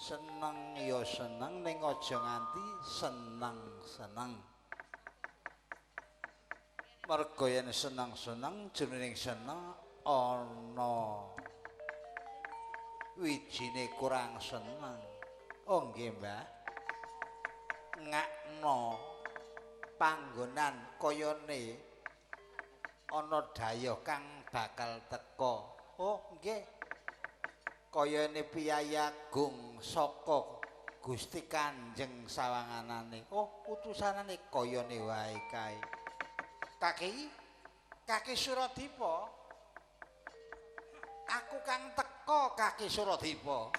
Seneng ya seneng ning aja nganti seneng-seneng. Merga yen seneng-seneng jroning seneng ana wijine kurang seneng. Oh nggih, Mbah. Ngakno panggonan kayane ana dhayoh kang bakal teka. Oh nggih. Kayane piyayi agung saka Gusti Kanjeng sawanganane. Oh, utusanane kayane wae kae. Kaki, Kaki Suradipa. Aku kang teka Kaki Suradipa.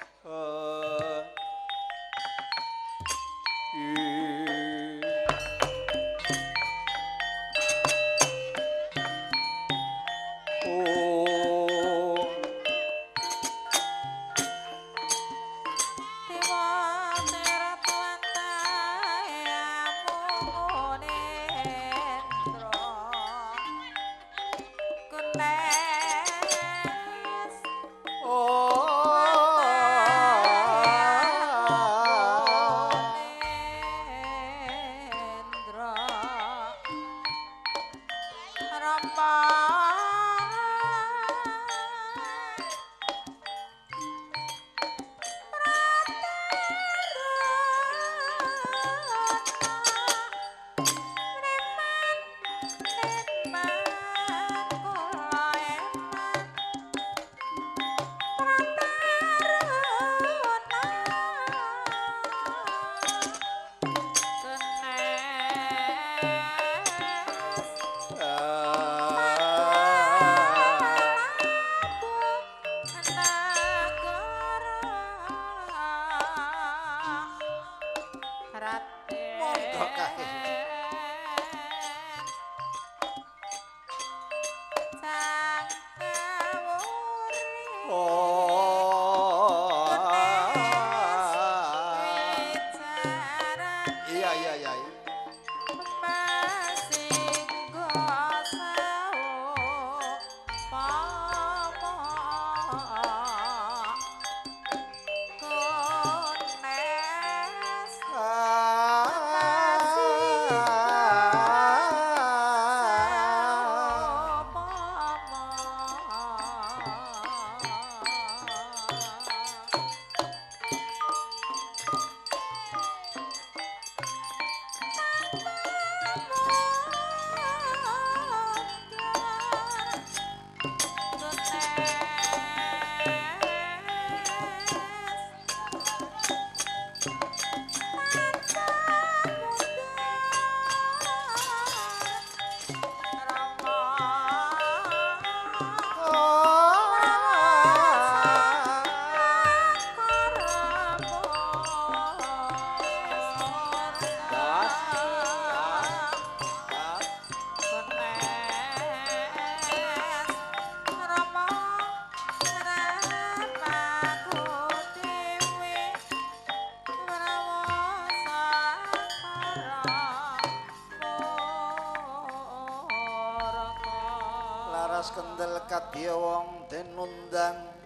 Kendel kadya wong den undang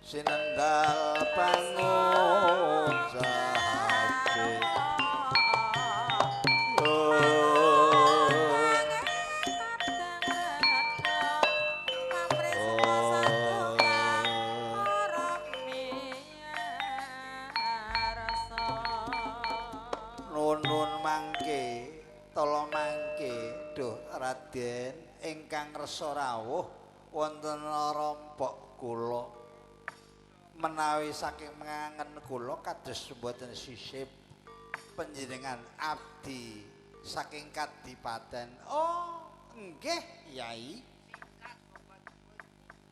sinendal pangucape. Nuwun mangke tala mangke duh Raden ingkang resa rawuh wonten rompok kula menawi saking mengangen kula kados mboten sisip panjenengan abdi saking kadipaten. Oh nggih Yai,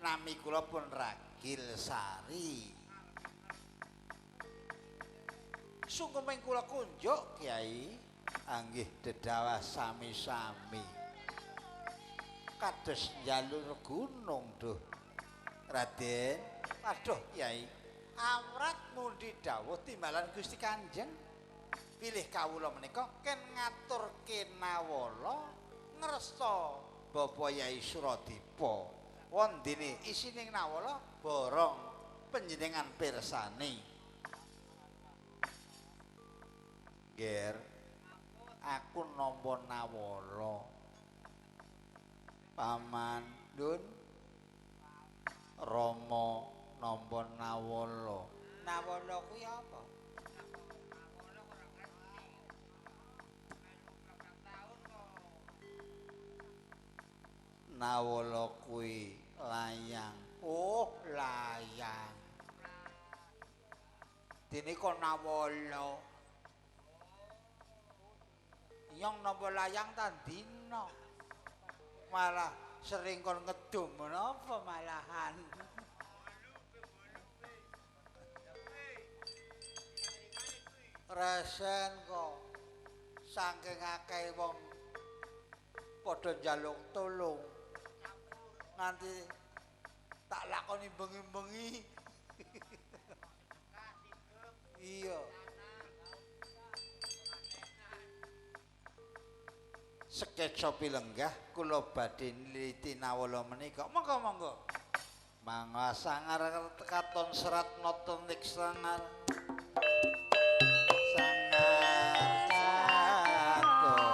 nami kula pun Ragil Sari. Sungkem kula kunjuk Kyai. Anggih dedawah sami-sami kados njalur gunung duh Raden. Aduh Kyai, amrat mundi dawuh timbalan Gusti Kanjeng pilih kawula menika ken ngaturke nawala ngresta Bapak Yai Suradipa. Wondene isining nawala borong Panjenengan pirsani. Ger, aku nampa nawala. Paman Dun Rama nampa nawala. Nawala kuwi apa? Nawala kuwi layang. Oh, layang. Dene kok nawala. Nyong nampa layang ta dina. Malah sering kon ngedum menapa malahan. Resen kok saking akeh wong padha njaluk tulung. Nganti tak lakoni bengi-bengi. Iya. Sekeca pilenggah kula badhe nliti nawala menika. Monggo monggo. Mangga sangar katon serat nata nik sangar. Sangar katon.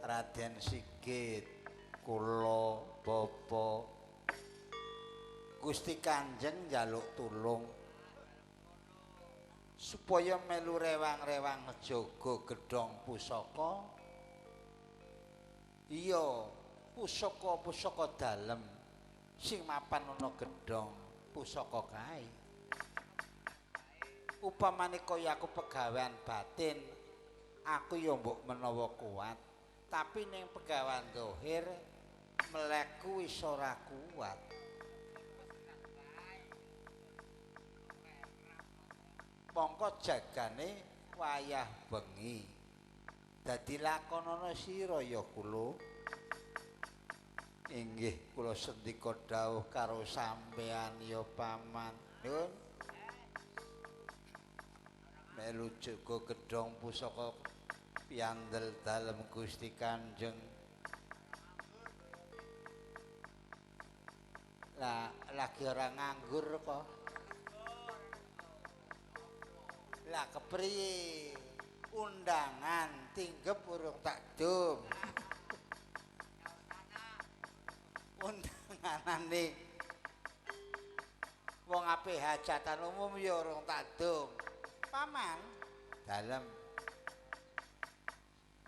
Raden Sigit, kula bapa Gusti Kanjeng njaluk tulung supaya melu rewang-rewang jaga gedhong pusaka. Iya, pusaka-pusaka dalem sing mapan ana gedhong pusaka kae. Upamane kaya aku pegawean batin, aku ya mbok menawa kuat. Tapi ning pegawean zahir mleku wis ora kuat. Mongko jagane wayah bengi. Dadi lakonana sira ya kula. Inggih kula sendika dawuh karo sampean ya paman. Nyun. Melu jaga gedhong pusaka piandel dalem Gusti Kanjeng. Lah lagi ora nganggur kok. Lah kepriye? Undangan tinggep urung tak dum. Undanganane wong ape hajatan umum ya urung tak dum. Paman dalem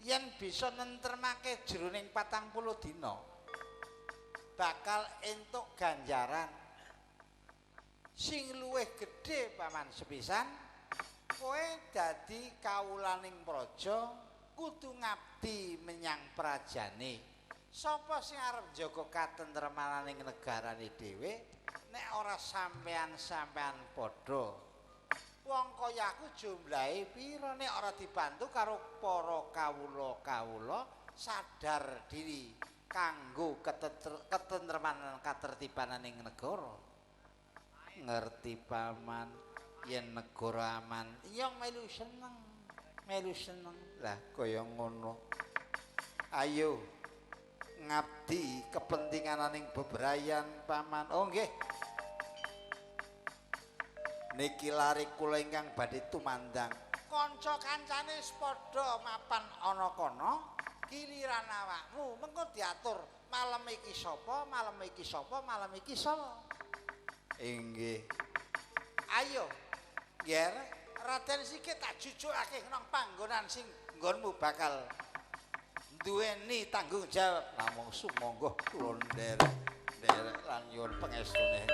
yen bisa nentremake jroning 40 dina bakal entuk ganjaran sing luwih gedhe paman. Sepisan kowe dadi kawulaning praja kudu ngabdi menyang prajane. Sapa sing arep njaga katentremananing negarane dhewe nek ora sampean-sampean padha? Wong kaya aku jumlahe pira nek ora dibantu karo para kawula-kawula sadar diri kanggo ketentreman katertibananing negara. Ngerti paman yen negara aman iya melu seneng, melu seneng. Lah kaya ngono. Ayo ngabdi kepentingananing bebrayan paman. Oh nggih. Niki lari kula ingkang badhe tumandang. Kanca kancane wis padha mapan ana kono, giliran awakmu mengko diatur malem iki sapa, malem iki sapa, malem iki sapa. Inggih. Ayo, Ger, Raden Sigit tak jujukake nang panggonan sing nggonmu bakal duweni tanggung jawab. Namung sumangga kula nderek lan nyuwun pangestune.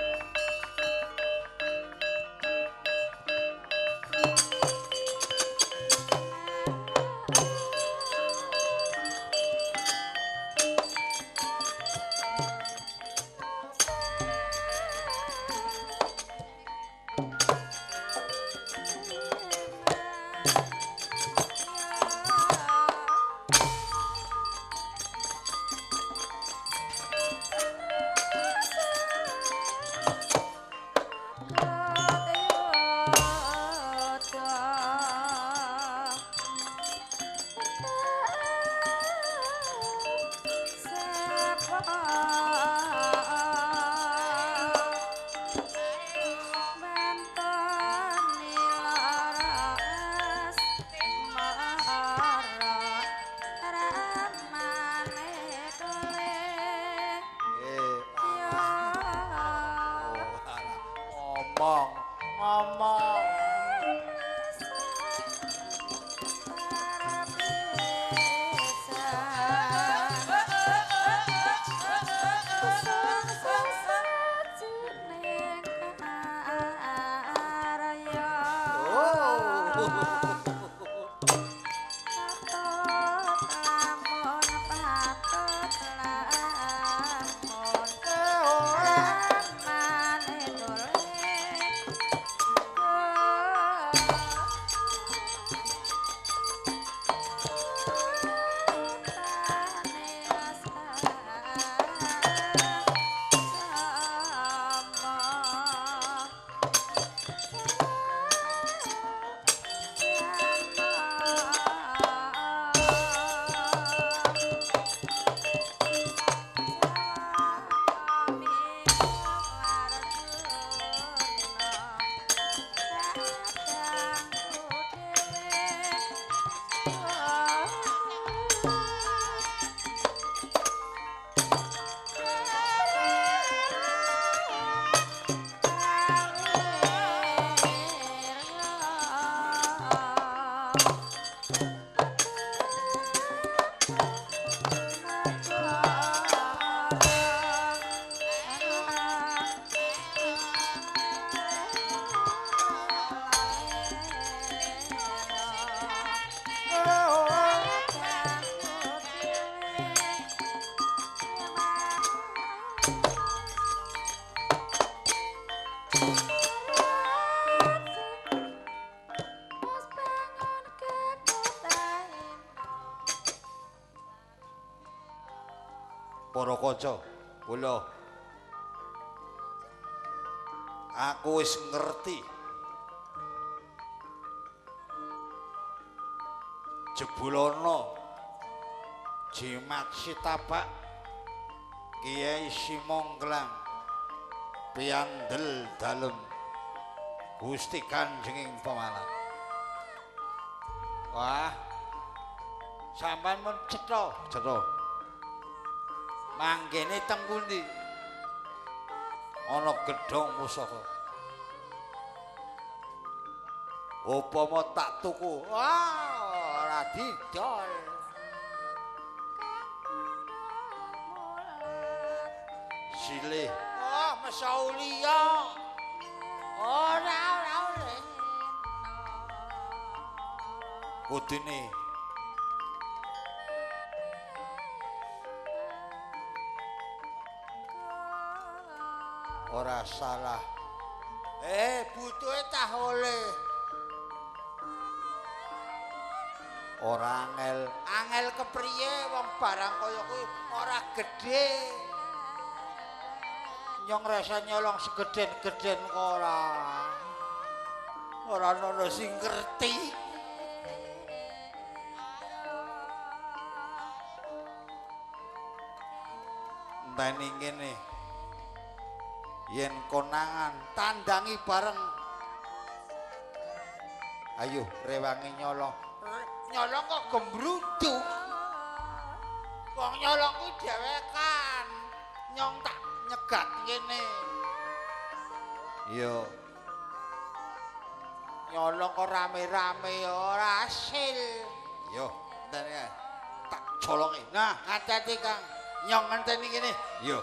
Para kanca, kula aku wis ngerti. Jebulana jimat sitapak Kiai Simonglang piyandel dalem Gusti Kanjenging Pemalang. Wah, sampean mun cetha, cetha. Manggene teng pundi? Ana gedhong pusaka. Upama tak tuku, wah, ora didol. Silih. Oh, mesauliya. Ora, ora oleh. Kudune ora salah. Butuhe tah oleh. Ora angel. Angel kepriye wong barang kaya kuwi ora gedhe. Nyong rasa nyolong segeden-geden kok ora. Ora ono sing ngerti. Enteni ngene. Yen konangan tandangi bareng. Ayo rewangi nyolong. Nyolong kok gembruduk. Wong nyolong kuwi dhewekan. Nyong tak nyegat ngene. Iya. Nyolong kok rame-rame ora hasil. Yo, enteni kae. Tak colongi. Nah, hati-hati Kang. Nyong ngenteni kene. Yo.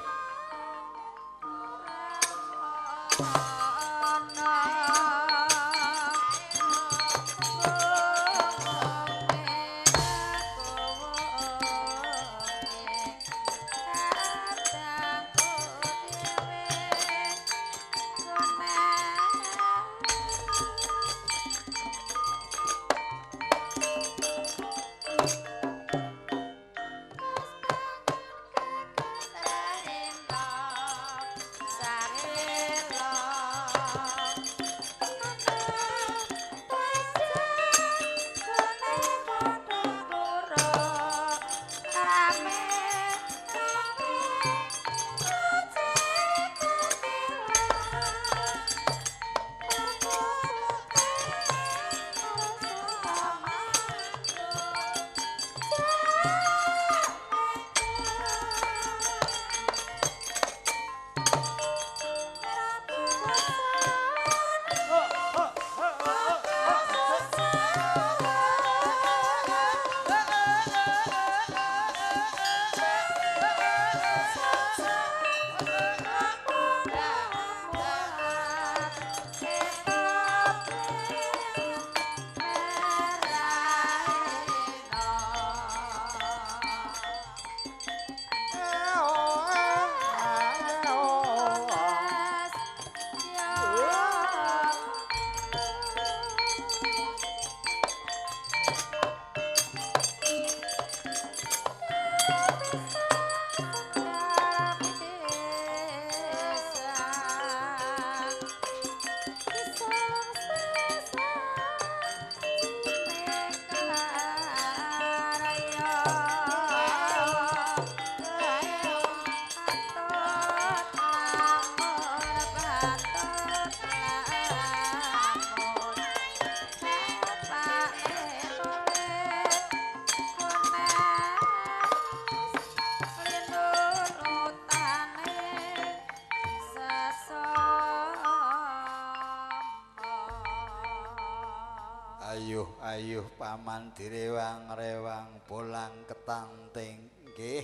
Ayuh paman direwang-rewang bolang ketanting nggih.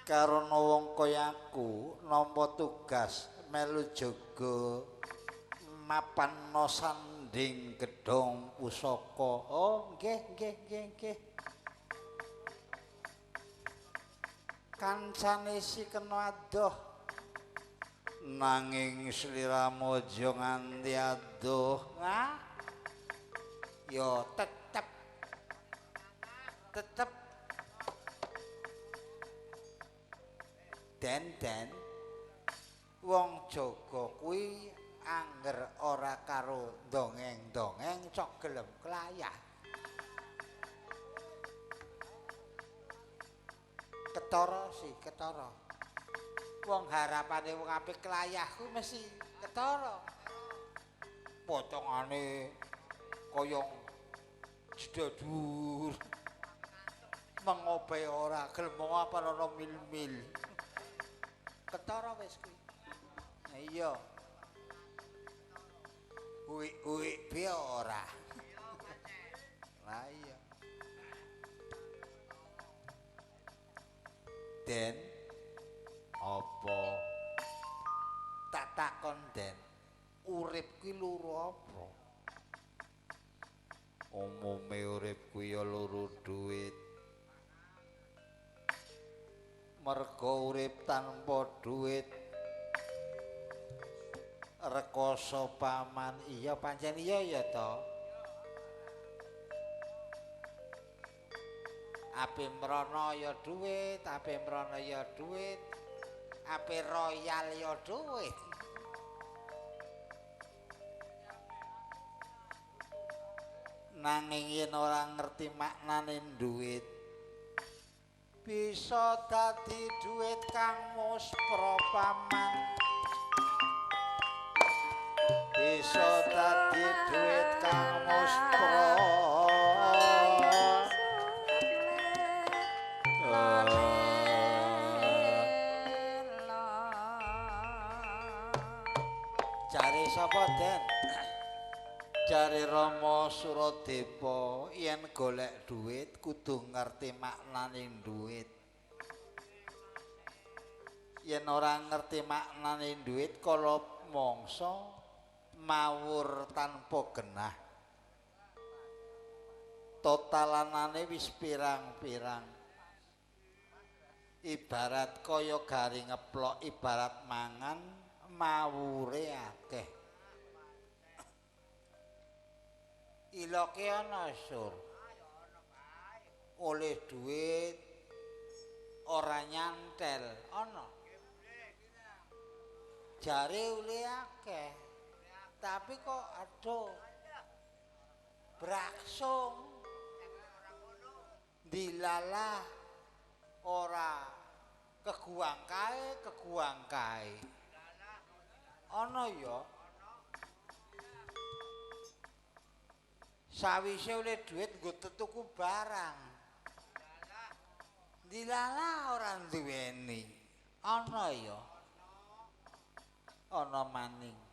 Karana wong kaya aku nampa tugas melu jaga mapan sanding gedhong pusaka. Oh nggih nggih nggih nggih. Kancane si kena adoh nanging sliramu aja nganti adoh. Wah. Yo tetep Den wong jaga kuwi angger ora karo dongeng-dongeng cok gelem klayah. Ketara sih, ketara. Wong harapane wong apik klayah kuwi mesti ketara. Potongane kaya jedadur. Mengobe ora gelem apa ana mil-mil. Ketara wis kuwi. Iya. Uwi-uwi piye ora? Lah iya. Den apa? Tak takon Den, urip kuwi loro apa? Umume urip kuwi ya loro duit. Mergo urip tanpa duit rekoso paman. Iya pancen iya ya to. Ape mrono ya duit, ape mrono ya duit, ape royal ya duit. Nanging yen ora ngerti maknane duit, bisa dadi duit kang muspra paman. Bisa dadi duit kang muspra. Jare sapa Den? Jare Rama Suradepa yen golek duit kudu ngerti maknane duit. Yen ora ngerti maknane duit kala mangsa mawur tanpa genah. Totalanane wis pirang-pirang. Ibarat kaya garing ngeplok, ibarat mangan mawure akeh. Iloke ana sur. Oleh duit ora nyantel ana. Jare oleh akeh. Tapi kok aduh braksung dilalah ora keguang kae ana ya. Sawise oleh duit nggo tuku barang dilalah ora duweni ana ya. Ana maning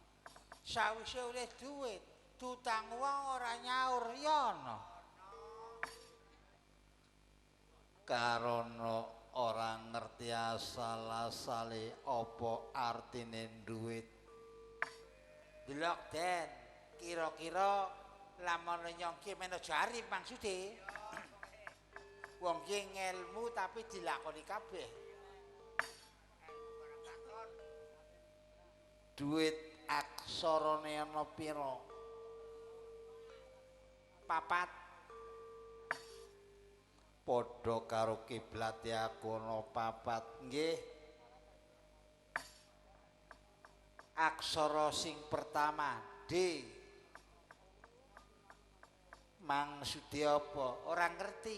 sawise oleh duit tutang wong ora nyaur ya ana. Karana ora ngerti asal-asale apa artine duit. Delok Den, kira-kira lamun nyong ki meno jari maksude. Wong ki ngelmu tapi dilakoni kabeh. Duit aksarane ana pira? 4. Padha karo kiblate aku ana 4. Nggih. Aksara sing pertama D. Maksude apa? Ora ngerti.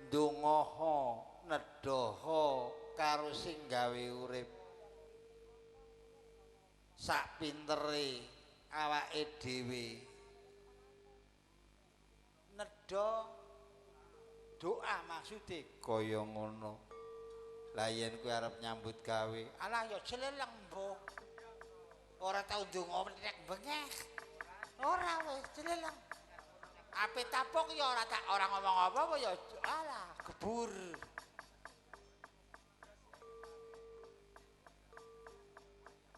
Ndongaha, nedhaha karo sing gawe urip. Sak pintere awake dhewe. Nedha doa maksude kaya ngono. Lah yen kowe arep nyambut gawe, alah ya jeleleng mbuh. Ora tau ndonga nek bengeh. Ora wis jeleleng. Ape tapuk ya ora tak ora ngomong apa-apa ya alah gebur.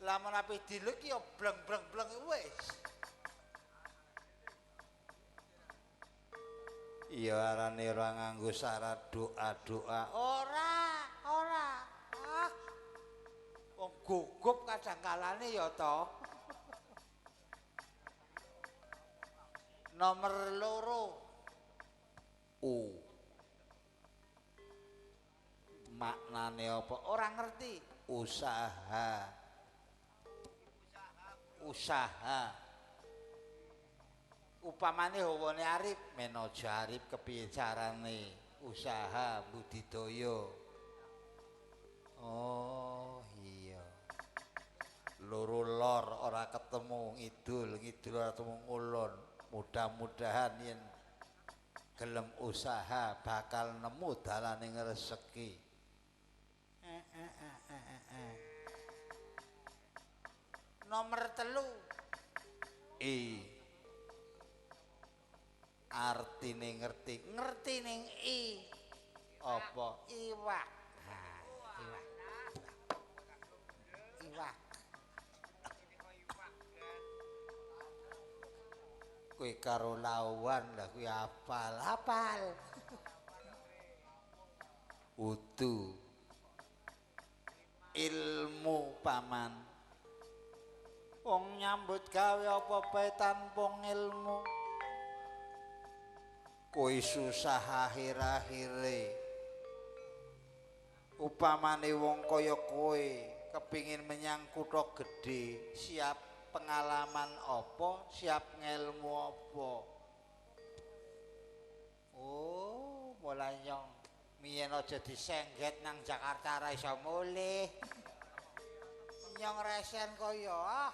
Lamun ape dilek ya bleng-bleng-bleng wis. Iya arane ora nganggo syarat doa-doa. Ora, ora. Ah. Wong gugup kadang kalane ya to. Nomor 2. U. Maknane Anane apa? Ora ngerti. Usaha. Usaha. Upamane hawane arif, men aja arif kepiye carane usaha budidaya. Oh iya. Loro lor ora ketemu ngidul, ngidul ora ketemu ngulon. Mudah-mudahan yen gelem usaha bakal nemu dalane rezeki. Nomor 3. I. Artine ngerti, ngerti ning i. Apa? Iwak. Ha, iwak. Iwak. Kowe karo lawan lah kuwi apal, apal. Udu. Ilmu paman. Wong nyambut gawe apa bae tanpa ilmu. Kowe susah akhir-akhire. Upamane wong kaya kowe kepingin menyang kutha gedhe, siap pengalaman apa, siap ngelmu apa. Oh, mulai nyong miyen aja disengget nang Jakarta ora iso mulih. Nyong resen kaya ah,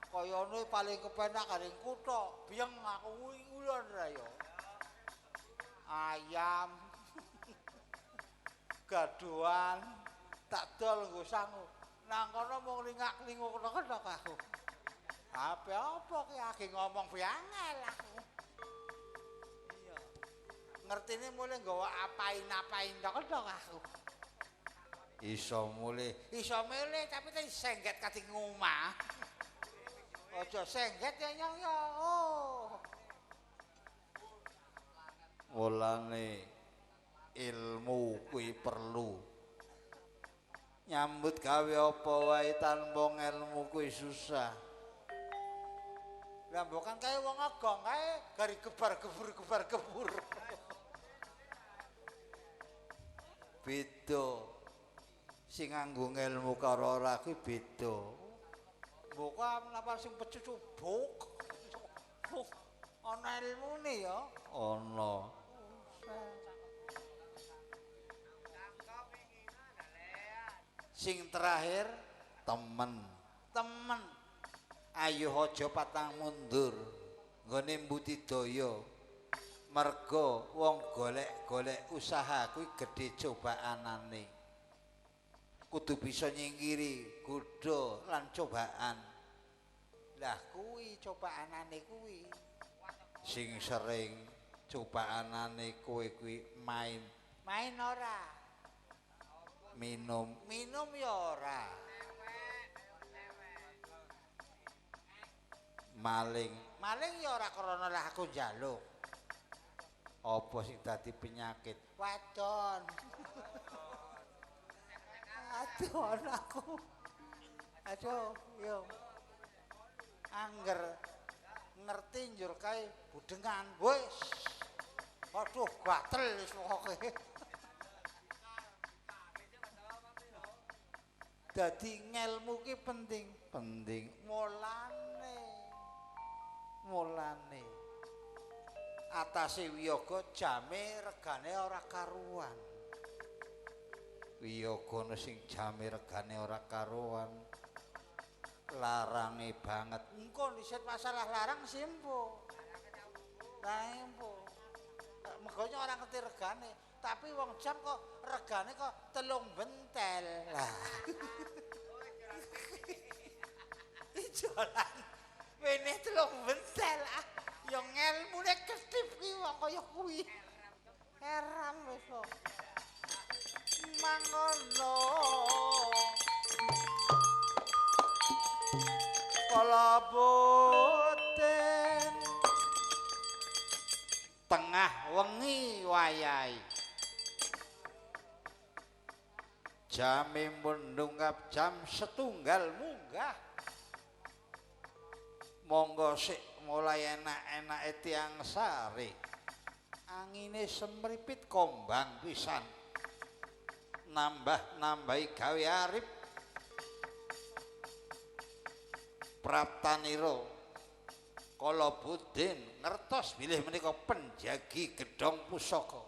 kayane paling kepenak garing kutha. Biyeng aku ngulon ra ya. Ayam gaduhan tak dol nggo sangu. Nang kono mung lingak-linguk kethok aku. Apa-apa ki age ngomong kuwi angel aku. Iya. Ngertine mulih nggawa apain-apain tok aku. Iso mulih, iso mulih tapi tak sengget kate ngomah. Aja sengget ya nyong ya. Oh. Mulane ilmu kuwi perlu. Nyambut gawe apa wae tanpa ilmu kuwi susah. Lah mbokan kae wong agong kae gari gebar-gebur gebar-gebur. Beda. Sing nganggo ilmu karo ora kuwi beda. Mbok napa sing pecucubuk. Ana ilmune ya? Ana. Sing terakhir temen. Temen. Ayo aja patang mundur nggone mbudidaya. Merga wong golek-golek usaha kuwi gedhe cobaanane. Kudu bisa nyingkiri godha lan cobaan. Lah kuwi cobaanane kuwi. Sing sering cobaanane kowe kuwi main. Main ora? Minum. Minum ya ora. Maling. Maling ya ora krana lah aku njaluk. Apa sing dadi penyakit? Wadon. Wadon aku. Aduh, yo. Angger ngerti njur kae budengan wis. Aduh, gatel wis pokoke. Dadi ngelmu ki penting, penting. Mulane. Mulane. Atase wiyaga jame regane ora karuan. Wiyaga sing jame regane ora karuan. Larange banget. Engko dhisit masalah larang simpo. Lah empo. Megone ora ngerti regane, tapi wong jam kok regane kok 3 bentel. Lah. Ijolan. Wene 3 bentel ah. Ya ngelmune ketip ki wong kaya kuwi. Heran wis kok. Mangono. Kala boten tengah wengi wayahe. Jame mundhungap jam 1:30 munggah. Monggo sik mulai enak-enake tiyang sare. Angine semripit kombang pisan. Nambah-nambahi gawe arif. Praptanira kala budin ngertos bilih menika penjagi gedhong pusaka.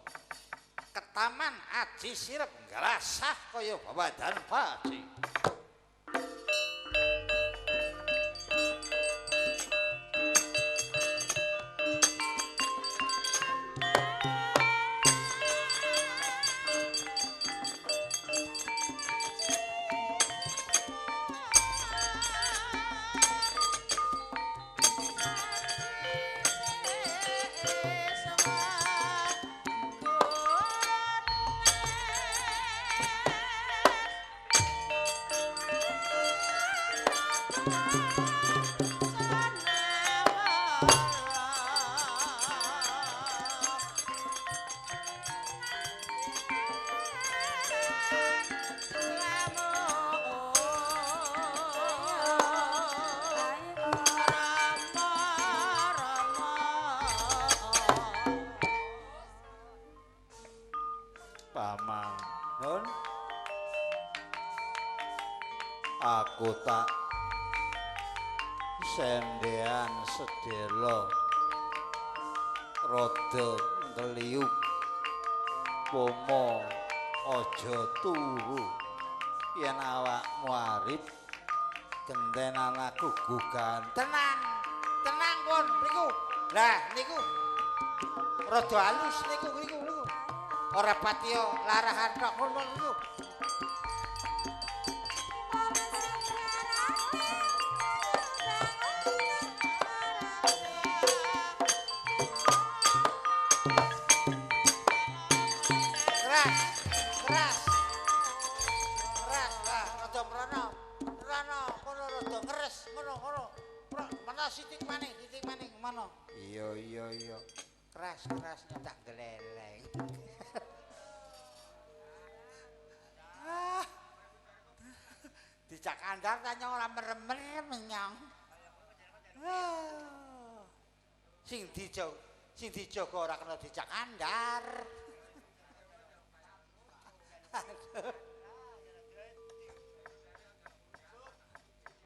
Ketaman aji sirep nggrasah kaya babadan paci. Paman, Nun, aku tak sendean sedelo rada ngliyup pomo aja turu yen awakmu arif gentenan aku gugahan. Tenang, tenang pun niku. Lah niku rada halus niku niku niku. Ora patiya larahan tok ngono niku. Keras, keras. Keras lah, rada mrono. Mrono, kono rada ngeres, ngono ngono. Mena sithik maning ngono. Iya iya iya. Keras, keras tak gleleng. Dijak andar tanya ora merem-merem nyong. Sing dijaga, sing dijaga ora kena dijak andar.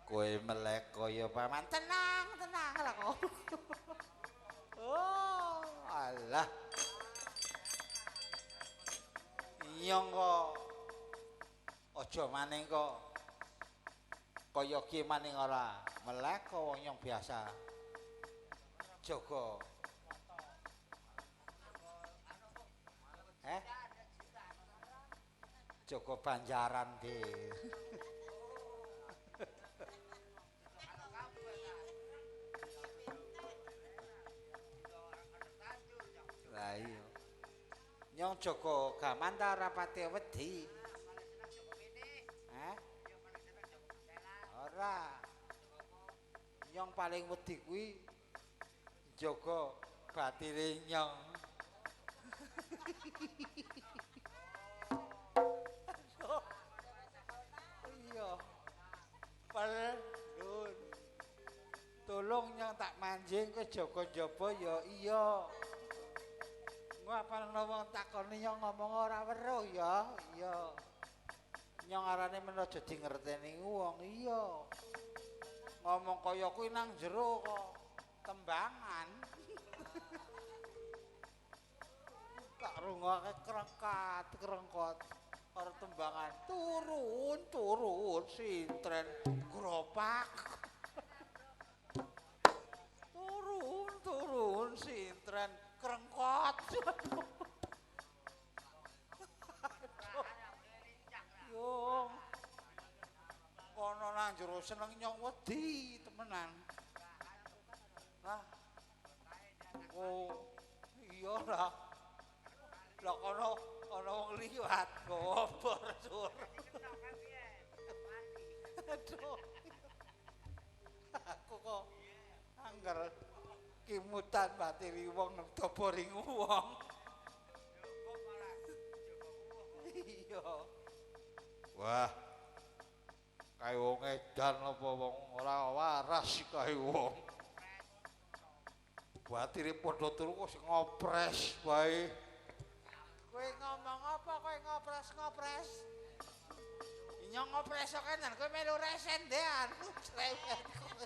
Kowe melek kaya paman. Tenang, tenang lah kok. Oh, alah. Nyong kok aja maning kok. Kaya ki maning ora melek kok wong nyong biasa. Jaga. Jaga banjaran de. Lah iya. Nyong jaga gaman ta ora pati wedi. Hah? Ora. Nyong paling wedi kuwi jaga batire nyong. Iya. Pelun. Tolong nyong tak manjing kowe jaga njaba ya iya. Engko apa ana wong takoni nyong ngomong ora weruh ya. Iya. Nyong arane men aja di ngerteni wong iya. Ngomong kaya kuwi nang jero kok tembangan. Tak rungokake krengkat krengkot karo tembangan turun turun sintren gropak. Turun turun sintren krengkot. Yo. Kono nang jero seneng nyong wedi temenan. Lah. Oh, iya lah. Lah kono ana wong liwat ngobor sur. Aduh. Aku kok angger kimutan batiri wong dobori wong. Iya. Wah. Kae wong edan apa wong ora waras kae wong. Batire padha turu kok sing ngopres wae. Kowe ngomong apa kowe ngopres-ngopres? Nyong ngopres kok nang kowe melu resen dean. Cerewet kowe.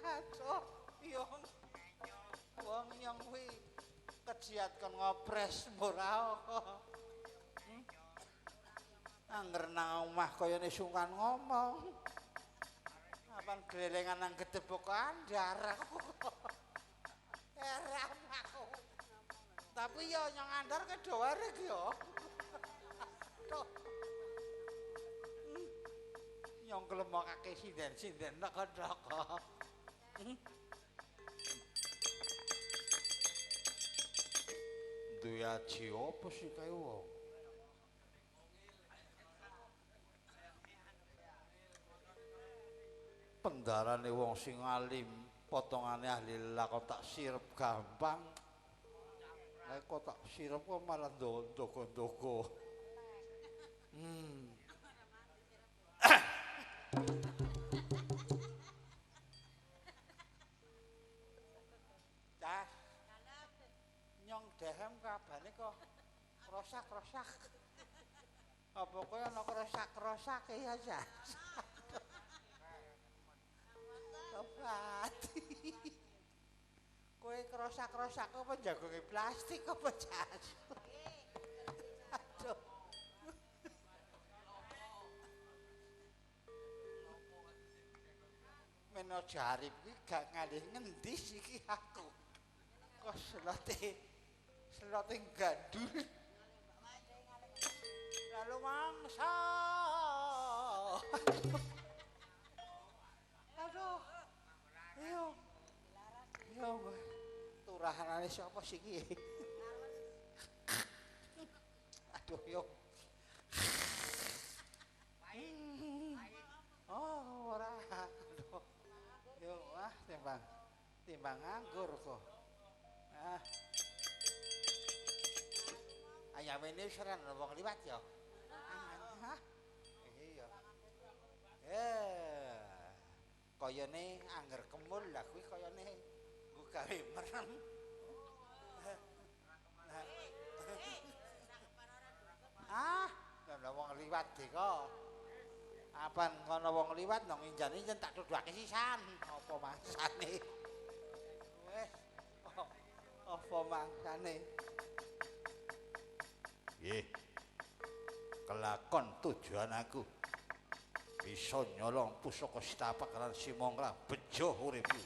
Aduh, yo. Wong nyong kuwi kejiat kon ngopres ora kok. Angger nang omah kayane sungkan ngomong. Apan glelengan nang gedebok andar aku. Heran aku. Tapi ya nyong andar ke wareg ya. Aduh. Nyong glemokake sinden-sinden nek-nek. Duwe aji apa sih kae wong? Pendarane wong sing alim, potongane ahli lakon tak sirep gampang. Nek kok tak sirep kok malah ndonga-ndonga. Cah. Nyong dehem kabane kok krosak-krosak. Apa kowe ana krosak-krosake ya, Cah? Tobat. Kowe krosak-krosak apa jagonge plastik apa, Cah? Aduh. Meno jarip iki gak ngalih ngendi iki aku. Kok selote gandul. Lalu mangsa. Aduh. Yo. Yo. Turahanane sapa sih iki? Aduh yo. Oh, ora. Aduh. Yo, wah timbang nganggur kok. Ah. Ayamene wis ora ana wong liwat ya. Hah? Iya. Kayane angger kemul lah kuwi kayane nggo gawe merem. Ah, ana wong liwat dek kok. Apan kono wong liwat nang injan-injan tak tuduhake sisan. Apa mangsane? Wes. Apa mangsane? Nggih. Kelakon tujuan aku bisa nyolong pusaka setapak lan Simongla bejo uripku.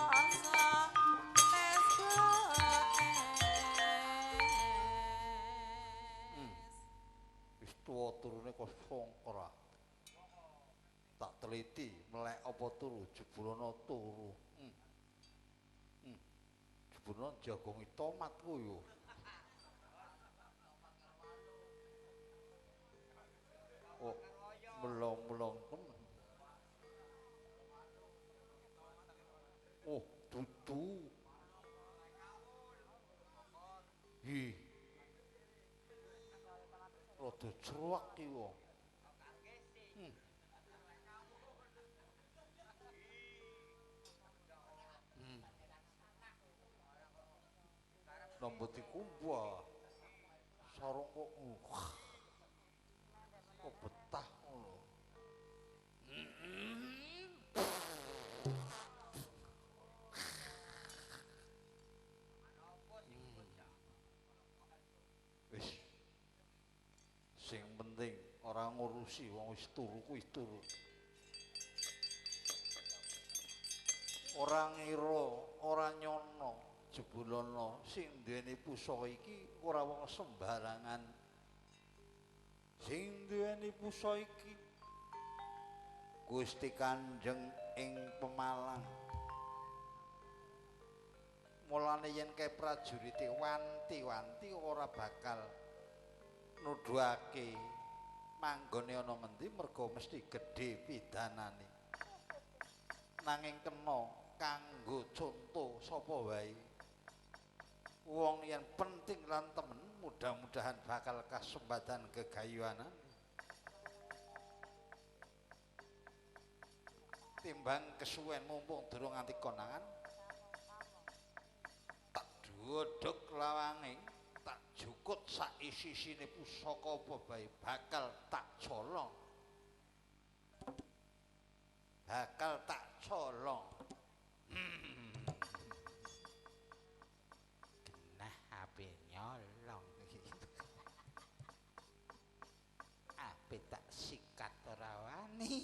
Masa Tuwa turune kok songkra. Tak teliti melek apa turu jebulana turu. Jebulana jagongi tomat ku yo. Oh, melong-melong temen. Oh, dudu. Hi. Rada cruwak ki wong. Nambah dikumbah. Sarung kok kok betah ngono. Wis. Sing penting ora ngurusi wong wis turu kuwi turu. Ora ngira, ora nyono, jebulana sing duweni pusaka iki ora wong sembarangan. Sing duweni pusaka iki Gusti Kanjeng ing Pemalang. Mulane yen kae prajurite wanti-wanti ora bakal nuduhake manggone ana ngendi merga mesti gedhe pidanane. Nanging kena kanggo conto sapa wae wong yen penting lan temen mudah-mudahan bakal kasempatan gegayuhanan. Timbang kesuwen mumpung durung nganti konangan tak dhodhog lawange, tak jukut sak isi-isine pusaka apa bae bakal tak colong. Bakal tak colong. Genah ape nyolong. Ape tak sikat ora wani.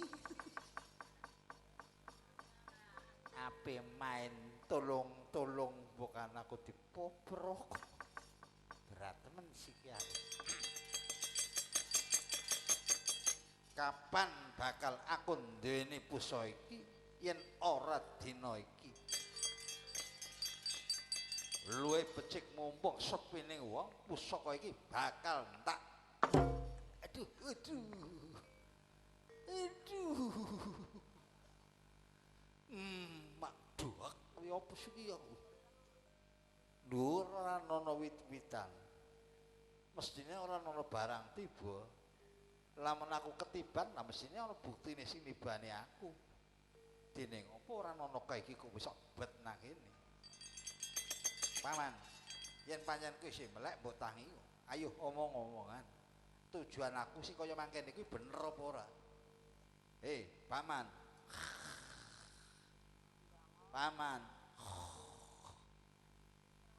Ape main tolong-tolong bukan aku dipobrok. Berat temen siki aku. Kapan bakal aku nduweni pusaka iki yen ora dina iki? Luwe becik mumpung sepining wong pusaka iki bakal tak aduh aduh aduh. Mak duak kuwi apa sih iki aku? Dhuwur ora ana wit-witan. Mestine ora ana barang tiba. Lamun aku ketiban, nah mestine ana buktine sing nibani aku. Dening apa ora ana kae iki kok wis bet nang kene. Paman, yen pancen kowe isih melek mbok tangi, ayo omong-omongan. Tujuan aku sing kaya mangkene iki bener apa ora? Hei, paman. Paman.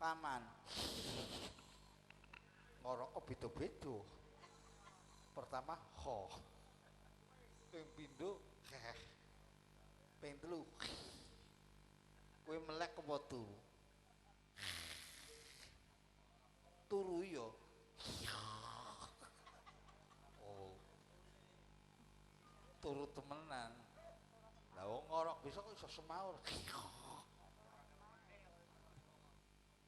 Paman. Ngorok kok beda-beda. Pertama ho. Ping pindho heh. Ping telu. Kowe melek apa turu? Turu ya. Oh. Turu temenan. Lah wong ngorok bisa kok iso semaur.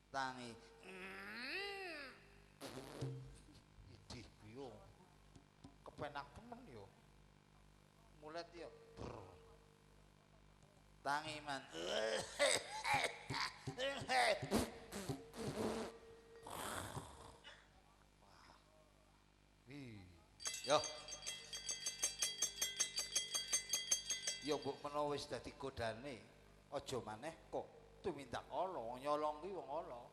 Tangi. Idih biyo. Kepenak temen yo. Mulet yo. Tangi man. Wih. Yo. Ya mbok menawa wis dadi godane, aja maneh kok tumindak ala, wong nyolong kuwi wong ala.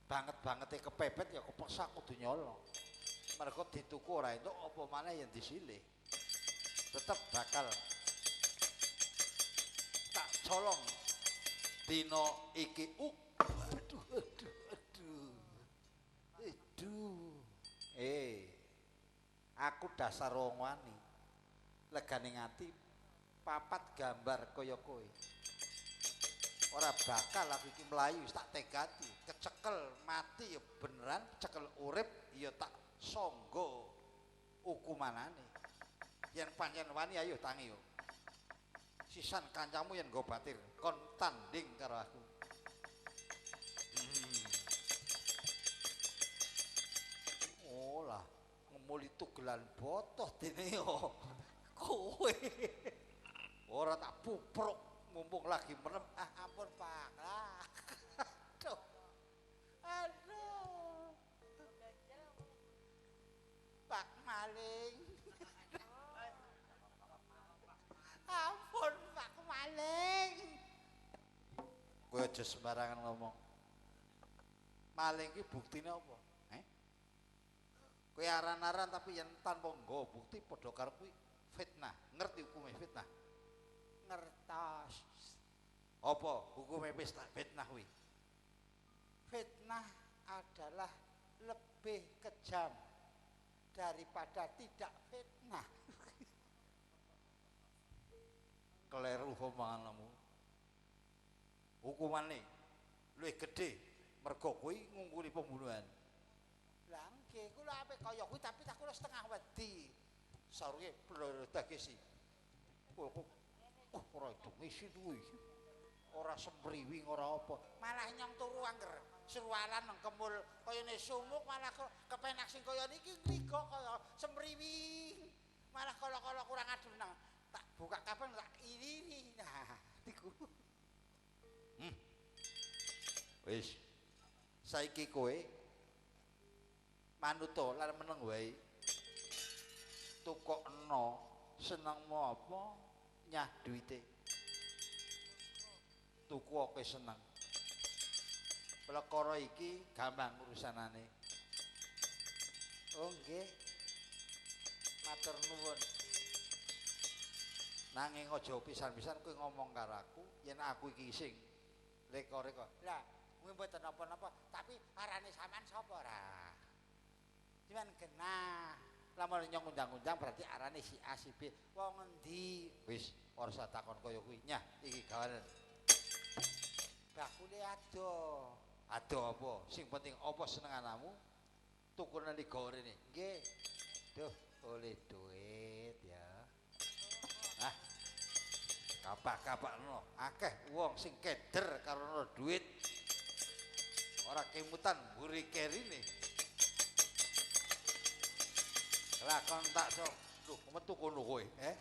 Banget-bangete kepepet ya kepeksa kudu nyolong. Mergo dituku ora entuk apa maneh yen disilih. Tetep bakal tak colong dina iki. Aduh aduh aduh. Aduh. Aku dasar wong wani. Legane ngati papat gambar kaya kowe. Ora bakal aku iki mlayu, tak tegati, kecekel mati ya beneran, kecekel urip ya tak sangga. Hukumanane. Yen pancen wani ayo tangi yo. Sisan kancamu yen nggo batir kon tanding karo aku. Oh lah, ngemuli tugelan botoh dene yo. Kowe. Ora tak pupruk mumpung lagi merem. Ah ampun Pak. Lah. Aduh. Aduh. Pak Maling. Ampun Pak Maling. Kowe aja sembarangan ngomong. Maling ki buktine apa? Kowe aran-aran tapi yen tanpa nggawa bukti padha karo kuwi fitnah. Ngerti hukume fitnah? Ngertos. Apa hukume fitnah kuwi? Fitnah adalah lebih kejam daripada tidak fitnah. Kleru omonganmu. Hukumane luwih gedhe mergo kuwi ngungkuli pembunuhan. Lah nggih kula apik kaya kuwi tapi tak kula setengah wedi. Saurunge blodake si. Kok ora itu ngisi kuwi. Ora semriwing ora apa. Malah nyong turu angger surwalan nang kemul kayane sumuk malah kepenak sing kaya niki ngligo kaya semriwing. Malah kala-kala kurang adem nang tak buka kapan tak iriri. Nah, niku. Wis. Saiki kowe manuta lan meneng wae. Tukokno senengmu apa nyah duwite. Tuku oke seneng. Perkara iki gampang urusanane. Oh nggih. Matur nuwun. Nanging aja pisan-pisan kowe ngomong karo aku yen aku iki sing reka-reka. Lah, kuwi mboten napa-napa, tapi arane sampean sapa ora? Cuman genah. Lamun nyong undang-undang berarti arane si A si B. Wong endi? Wis, ora usah takon kaya kuwi. Nyah, iki gawanen. Bakule adoh. Adoh apa? Sing penting apa senenganamu? Tukune liga rene. Nggih. Duh, oleh duit ya. Ah. Kapak-kapakno, akeh wong sing keder karo duit. Ora kemutan mburi kerine. Lakon tak sok. Duh, metu kono kowe, eh?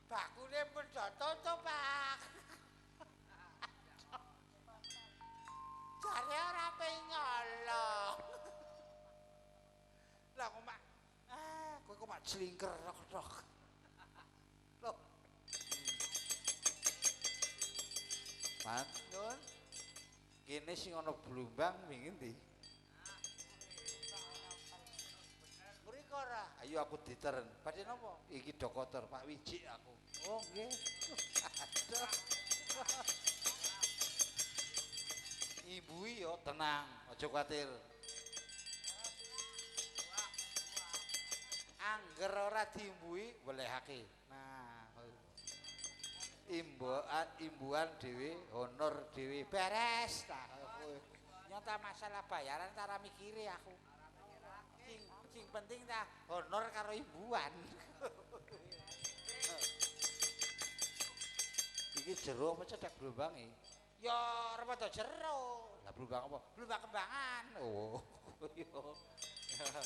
Bakule pun to, Pak. Jare ora penyolong. Lah kok mak kowe kok mak jlingker rok-rok. Loh. Man, Nun. Kene sing ana blumbang wingi ndi? Mriko ora? Ayo aku diteren. Badhe napa? Iki do kotor Pak Wijik aku. Oh nggih. Aduh. Ibu yo tenang, aja kuwatir. Angger ora diimbuhi welehake. Nah, imbuan imbuan dhewe, honor dhewe beres ta kaya kowe. Nyata masalah bayaran ta ora mikire aku. Sing penting ta honor karo imbuan. Iki jero apa cedhak blumbange? Ya rada jero. Lah blumbang apa? Blumbang kembangan. Oh. Iya.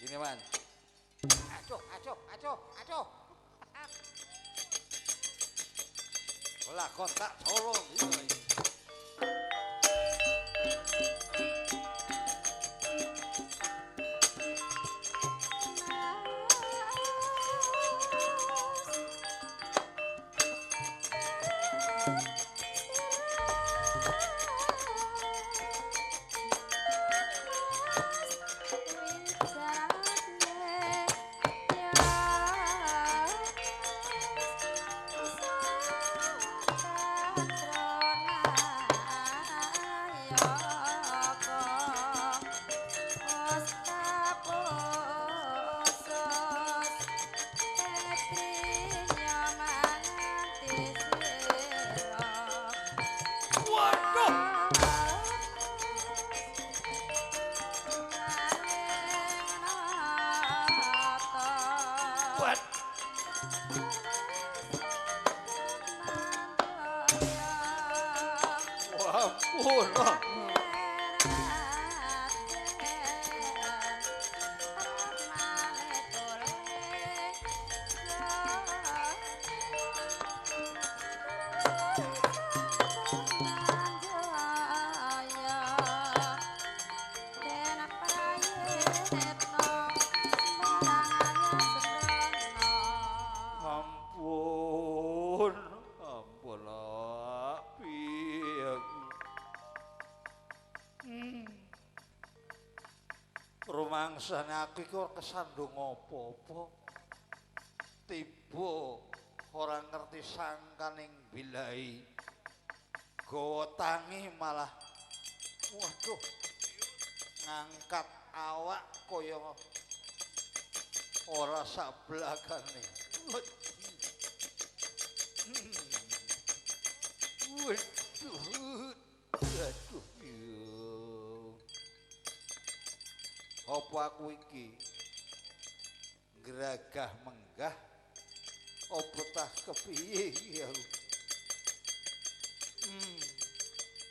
Ini man. Aduh, aduh, aduh, aduh. Lah kon tak colong iki. Yeah. Buat. Wah, ampun. Rumangsane aku iki ora kesandung apa-apa. Tiba ora ngerti sangkaning bilahi. Gawa tangi malah waduh ngangkat awak kaya ora sablakane. Waduh. Aduh. Apa aku iki gragah menggah apa tah kepiye iki aku.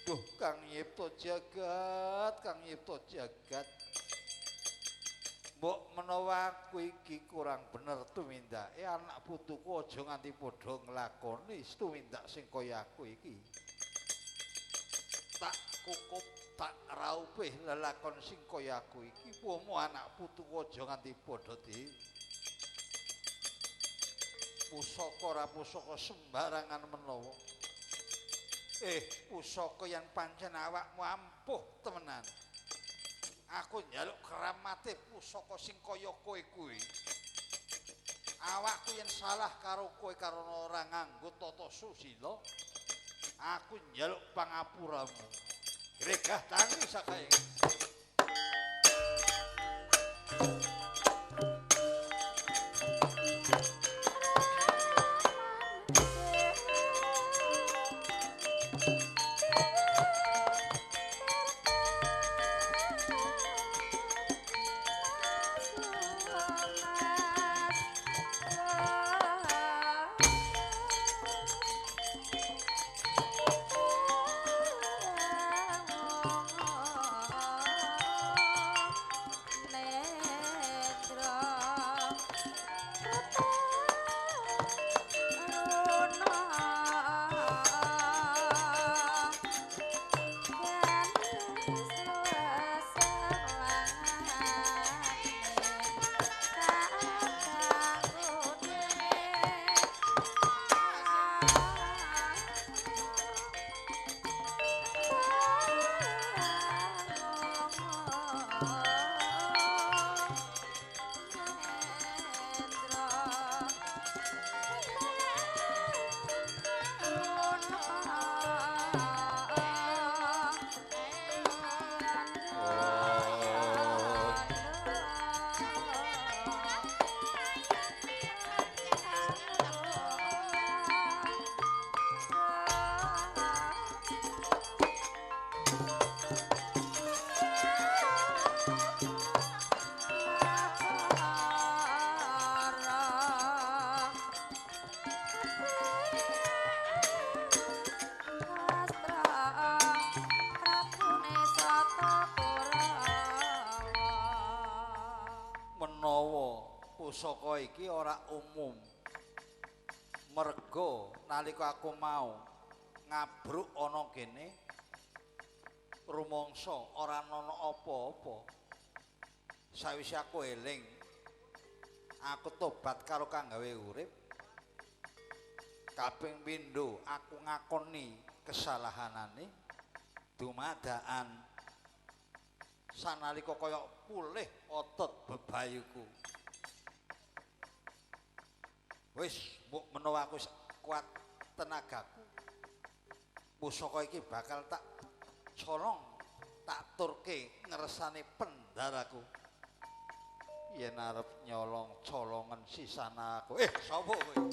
Duh Kang Nyipta jagat, Kang Nyipta jagat. Mbok menawa aku iki kurang bener tumindake anak putuku aja nganti padha nglakoni tumindak sing kaya aku iki. Tak kukup tak raupe lelakon sing kaya aku iki pomo anak putuku aja nganti padha di pusaka ora pusaka sembarangan menawa. Pusaka yang pancen awakmu ampuh temenan. Aku njaluk keramate pusaka sing kaya kowe kuwi. Awakku yen salah karo kowe karena ora nganggo tata susila, aku njaluk pangapuramu. Gregah tangi sakae. Pusaka iki ora umum. Merga nalika aku mau ngabruk ana kene rumangsa ora ana apa-apa. Sawise aku eling, aku tobat karo kang gawe urip. Kaping pindho aku ngakoni kesalahanane dumadaan sanalika kaya pulih otot bebayuku. Wis mbok menawa aku kuat tenagaku, pusaka iki bakal tak colong, tak turke ngersane pendaraku. Yen arep nyolong colongan sisana aku. Sapa kowe?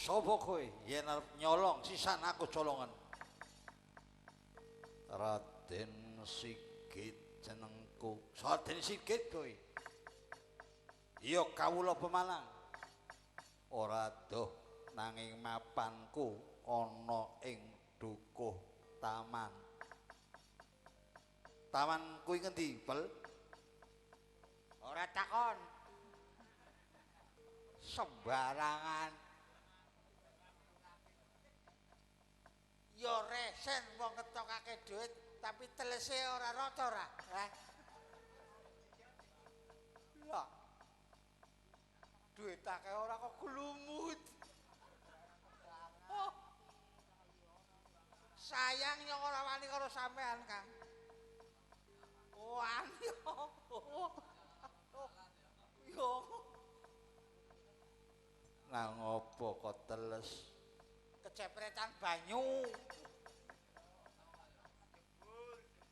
Sapa kowe yen arep nyolong sisan aku colongan. Raden Sigit jenengku. Raden Sigit kowe. Iya kawula Pemalang. Ora adoh nanging mapanku ana ing dukuh taman. Taman kuwi ngendi, Pel? Ora takon. Sembarangan. Ya resen wong ngetokake dhuwit tapi telese ora rata ora. Heh. Lah. Dhuwit akeh ora kok glumut. Oh. Sayang nyong ora wani karo sampean, Kang. Wani opo? Yo. Lah ngopo kok teles? Kecepretan banyu.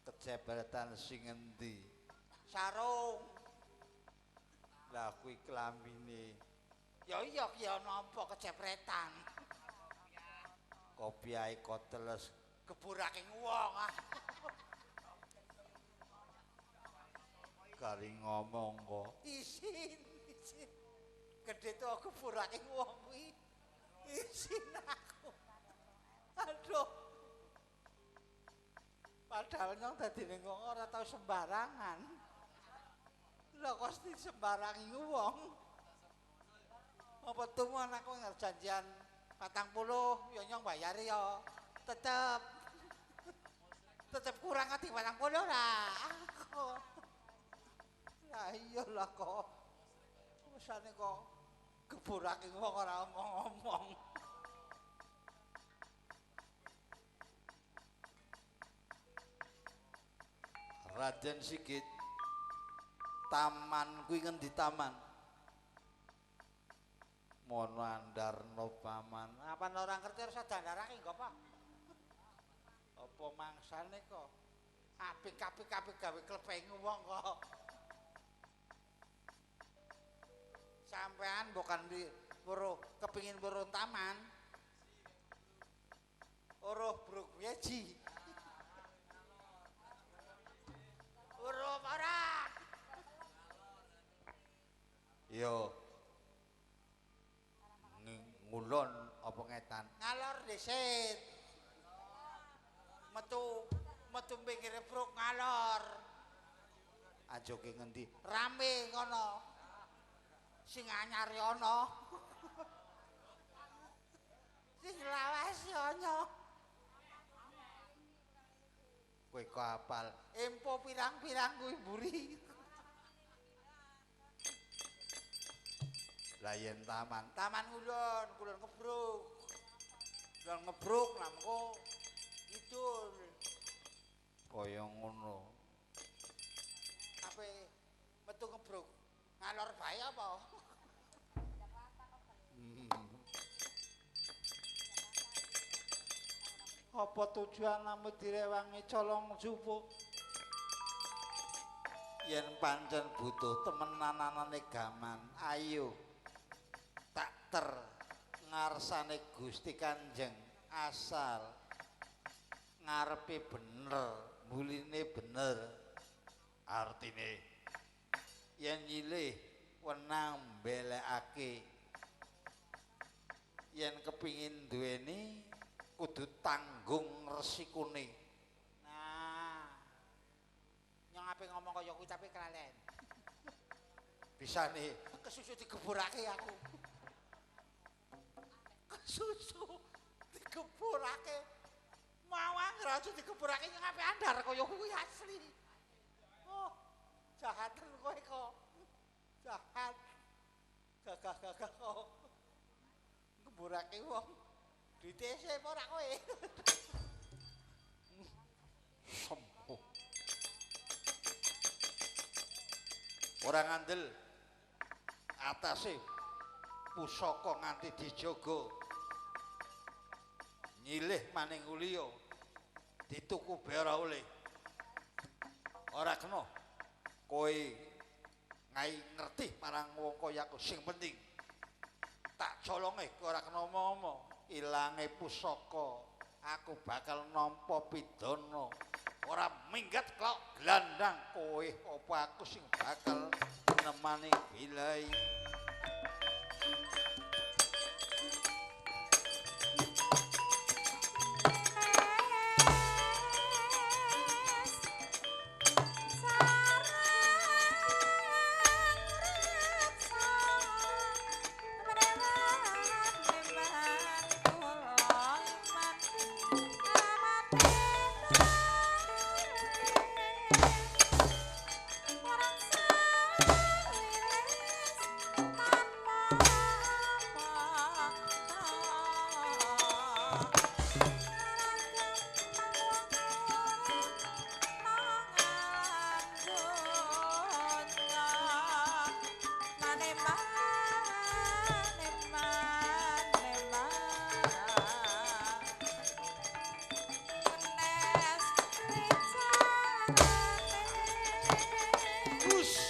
Kecepretan sing endi? Sarung. Lah kuwi klambine. Ya iya ki ana apa kecepretan. Kopiahe kok teles geburake wong ah. Kari ngomong kok. Isin, isin. Gedhe to geburake wong kuwi. Isin aku. Aduh. Padahal nyong dadine wong ora tau sembarangan. Lha kok sembarangi wong. Apa tumu anakku janjian 40 ya nyong bayari ya. Tetep tetep kurang ati 40 ora. Lah iya lah kok. Usane kok geburake wong ora omong-omong. Raden Sigit, taman kuwi ngendi taman? Mono andarno paman. Apa ora ngerti ora dandarake nggo apa? Apa mangsane kok? Apik-apik gawe klepeng wong kok. Sampean bukan di weruh kepingin weruh taman. Weruh bruk weji. Weruh ora? Yo. Ngulon apa ngetan? Ngalor dhisit. Metu metu pinggire bruk ngalor. Ajoke ngendi? Rame ngono. Sing anyar ana. Sing lawas ana. Kowe kok apal? Empo pirang-pirang kuwi mburi. Lah yen taman, taman ngulon, kulon ngebruk. Kulon ngebruk lah mengko kidul. Kaya ngono. Ape metu ngebruk ngalor bae apa? Apa tujuan amu direwangi colong jupuk? Yen pancen butuh temenanane gaman, ayo tak ter ngarsane Gusti Kanjeng asal ngarepe bener, muline bener. Artine yen nyilih wenang mbelekake, yen kepingin duweni kudu tanggung resikune. Nah, nyong ape ngomong kaya kuwi tapi kelalen. Bisane kesusu digeburake aku. Susu digeburake. Mawang raja digeburake ngape andar kaya kuwi asli. Oh, jahaten kowe kok. Jahat. Gagah-gagah kok. Geburake wong. Duite isih apa ora kowe? Sembuh. Ora ngandel atase pusaka nganti dijaga. Nyilih maning uliya dituku bae ora oleh. Ora kena kowe ngai ngerti marang wong kaya aku sing penting tak colonge ora kena omong-omong. Ilange pusaka aku bakal nampa pidana. Ora minggat klok glandang kowe apa aku sing bakal nemani bilai. Yes.